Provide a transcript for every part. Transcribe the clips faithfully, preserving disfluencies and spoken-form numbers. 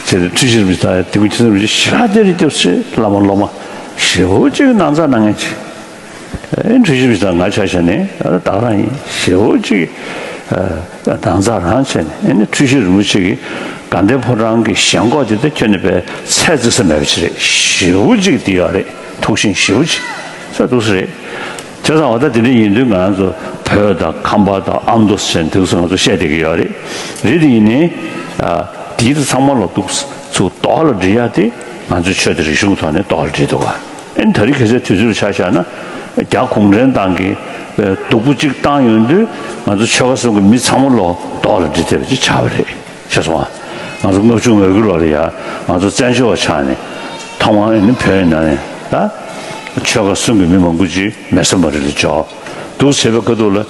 ཟེར་ཏེ་འཁྲུལ་ཞིག་རིན་པོ་ཆེ་ད་དེ་ཀུན་ཁྱེད་ཚོ་རིན་པོ་ཆེ་ཞེ་དྲག་དེ་རིགས་སྐྱབས་སུ་བླ་མ་སློབ་མ་ཞེ་པོ་ཅིག་ནང་ཚ་ནང་ངན་ཅིག་ཨེ་འཁྲུལ་ཞིག་རིན་པོ་ཆེ་ད་ང་ཆ་བཞག་ནས་ཨ་ད་ག་རང་ཡིན་ཞེ་པོ་ཅིག་ཨ་ནང་ཚ་རང་བྱས་ནས། ཨེ་ནི་འཁྲུལ་ཞིག་རིན་པོ་ཆེ་གིས་དགའ་ལྡན་ཕོ་བྲང་གི་ཞེན་ཁོག་དེ་ད་ཁྱོན་ནས་པའི་ཚད་བརྩི་ས་མེད་པ་ཅིག་རེད། ཞེ་པོ་ཅིག་དེ་ཡོད་རེད། ཐུགས་ཞེན་ཞེ་པོ་ཅིག་ས་འདུག་ས་རེད། བྱས་ཙང་འོ་ད་དེ་འདྲ་ཡིན་དུས་ང་རང་ཚོ་བོད་དང་ཁམས་པ་དང་ཨ་མདོ་ཟེར་དུས་སུ་ང་ཚོ་བཤད་བསྡད་ཀྱི་ཡོད་རེད། རེད་དེ་ཡིན་ནའི་ཨ་དེའི་ཚོ་ཚང་མ་ལ་འདུག་ཚུར་རྡོག་ལ་སྒྲིལ་ཡ་དེ་ང་ཚོའི་ཆོས་དང་རིག་གཞུང་གི་ཐོག་ནས་རྡོག་ལ་སྒྲིལ་འདུག་ག་ཨེ་ད་རེས་ཁ་སང་དུས་ཚོད་ཆ་བཞག་ན་རྒྱ་གུང་ཁྲན་ཏང་གིས་སྡུག་པོ་གཅིག་བཏང་ཡོང་དུས་ང་ཚོ་ཆོལ་ཁ་གསུམ་གྱི་མི་ཚང་མ་ལོ་རྡོག་ལ་སྒྲིལ་བསྡད་པ་ཅིག་ཆགས་པ་རེད། ཤེས་སོང་ང་། ང་ཚོ་ལྔ་བཅུ་ང་དགུ་ལོ་ལ་ཡ་ང་ཚོ་བཙན་བྱོལ་བ་ཆགས་ནས་ཐོག་མར་ཨེ་ནི་བོད་ནང་ནས་ད་ཆོལ་ཁ་གསུམ་གྱི་མི་མང་པོ་ཅིག་མེད་ས་མ་རེད་ལ་འཇོག་འདུག་བྱས་པའི་ཁ་ཐུག་ལ་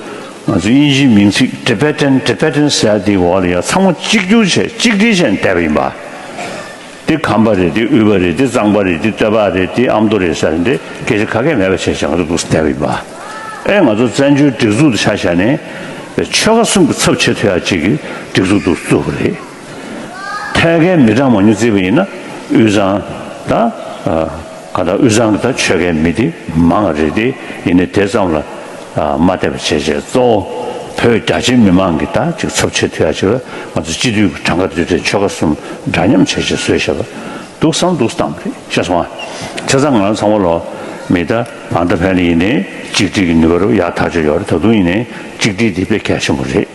ང་ཚོ་དབྱིན་ཇིའི་མིང་ཚིག་Tibetan Tibetan ཟེར་ཡ་དེའི་འོག་ལ་ཡ་ཚང་མ་གཅིག་གྱུར་བྱས་གཅིག་སྒྲིལ་བྱས་ནས་བསྡད་པ་ཡིན་པ། དེ་ཁམས་པ་རེད། དེ་དབུས་པ་རེད། དེ་གཙང་པ་རེད། དེ་སྟོད་པ་རེད། དེ་ཨ་མདོ་རེད་ཟེར་འདི་སྐད་ཆ་ག་གེ་མེད་པ་བྱས་བྱས་ང་ཚོ་འདུག་སེ་བསྡད་པ་ཡིན་པ། ཨེ་ང་ཚོ་བཙན་བྱོལ་སྒྲིག་འཛུགས་དེ་ཆ་བཞག་ནས་ཆོལ་ཁ་གསུམ་གྱི་ཚབ་བྱེད་ཐུབ་ཡ་གཅིག་གི་སྒྲིག་འཛུགས་འདུག་བཙུགས་པ་རེད། ཐད་ཀའི་མི་གྲངས་མང་ཉུང་བརྩིས་པ་ཡིན་ན་དབུས་གཙང་དང་ག་ད་དབུས་གཙང་གི་ད་ཆོལ་ཁའི་མི་དེ་མང་བ་རེད་དེ། ཡིན་ནའི་དེ་ཙམ་ལ་མ་བལྟས་པ་བྱས་བྱས་གཙོ་བོ་བོད་རྒྱ་ཆེའི་མི་མང་གི་ད་ཅིག་ཚབ་བྱེད་ཐུབ་ཡ་ཅིག་ལ་ང་ཚོ་སྤྱི་འཐུས་ཀྱི་གྲངས་ཀ་དེ་དེ་ཆོལ་ཁ་གསུམ་འདྲ་མཉམ་བྱས་བྱས་བཟོས་བཞག་པ་འདུག་བསམ་འདུག་བཏང་བ་རེད། ཤེས་སོང་ང་། བྱས་ཙང་ང་རང་ཚང་མ་ལོ་མི་ད་ཨ་ད་ཕན་ལ་ཡིན་ནའི་གཅིག་སྒྲིལ་གྱི་ནུས་པ་རུ་ཡག་ཐག་ཆོད་ཡོད་རེད། ད་དུང་ཡིན་ནའི་གཅིག་སྒྲིལ་དེ་དཔེ་གལ་ཆེན་པོ་རེད།